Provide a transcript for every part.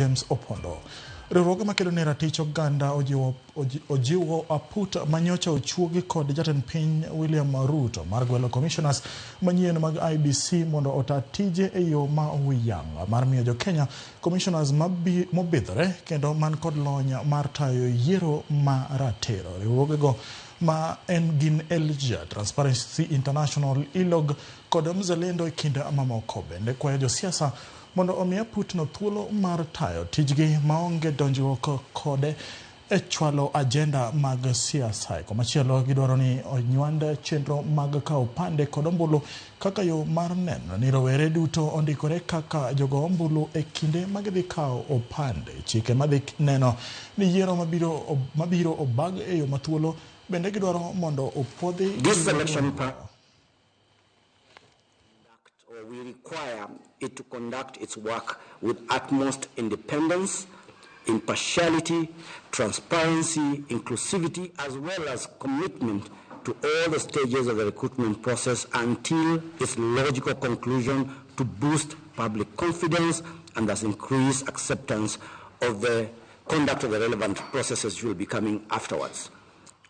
James Opondo. Riwruoge makedo ne ratich oganda ojiwo aput manyocha ochuogi kod jatend piny William Ruto mar gwelo commissioners manyien mag IEBC mondo ota tije e yo ma oyang mar miyo jo-Kenya commissioners mobidhore kendo man kod lony mar tayo yiero ma ratiro. Riwruogego ma en gin Elja, Transparency International, ILOG kod Mzalendo e kind mamoko bende kwayo josiasa mondo omi aputno thuolo mar tayo tijgi maonge donjruok kode e chwalo agenda mag siasa. Komachielo gidwaro ni onywand chenro mag kawo opande kod ombulu kaka yo mar neno ni rowere duto ondikore kaka jogo ombulu e kinde ma gidhi kawo opande. Chike madhi neno ni yiero mabiro obag e yo mathuolo bende gidwaro mondo opuodhi. This selection we require it to conduct its work with utmost independence, impartiality, transparency, inclusivity, as well as commitment to all the stages of the recruitment process until its logical conclusion to boost public confidence and thus increase acceptance of the conduct of the relevant processes which will be coming afterwards.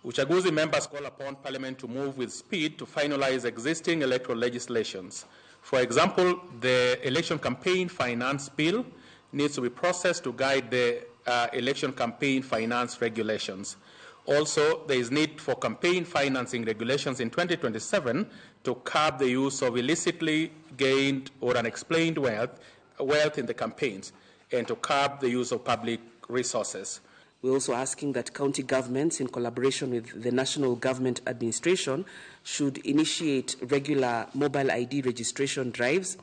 Uchaguzi members call upon Parliament to move with speed to finalize existing electoral legislations. For example, the Election Campaign Finance Bill needs to be processed to guide the election campaign finance regulations. Also, there is need for campaign financing regulations in 2027 to curb the use of illicitly gained or unexplained wealth in the campaigns and to curb the use of public resources. We're also asking that county governments, in collaboration with the National Government Administration, should initiate regular mobile ID registration drives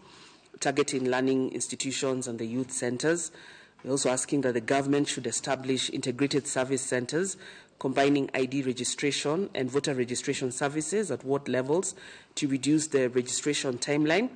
targeting learning institutions and the youth centers. We're also asking that the government should establish integrated service centers combining ID registration and voter registration services at ward levels to reduce the registration timeline.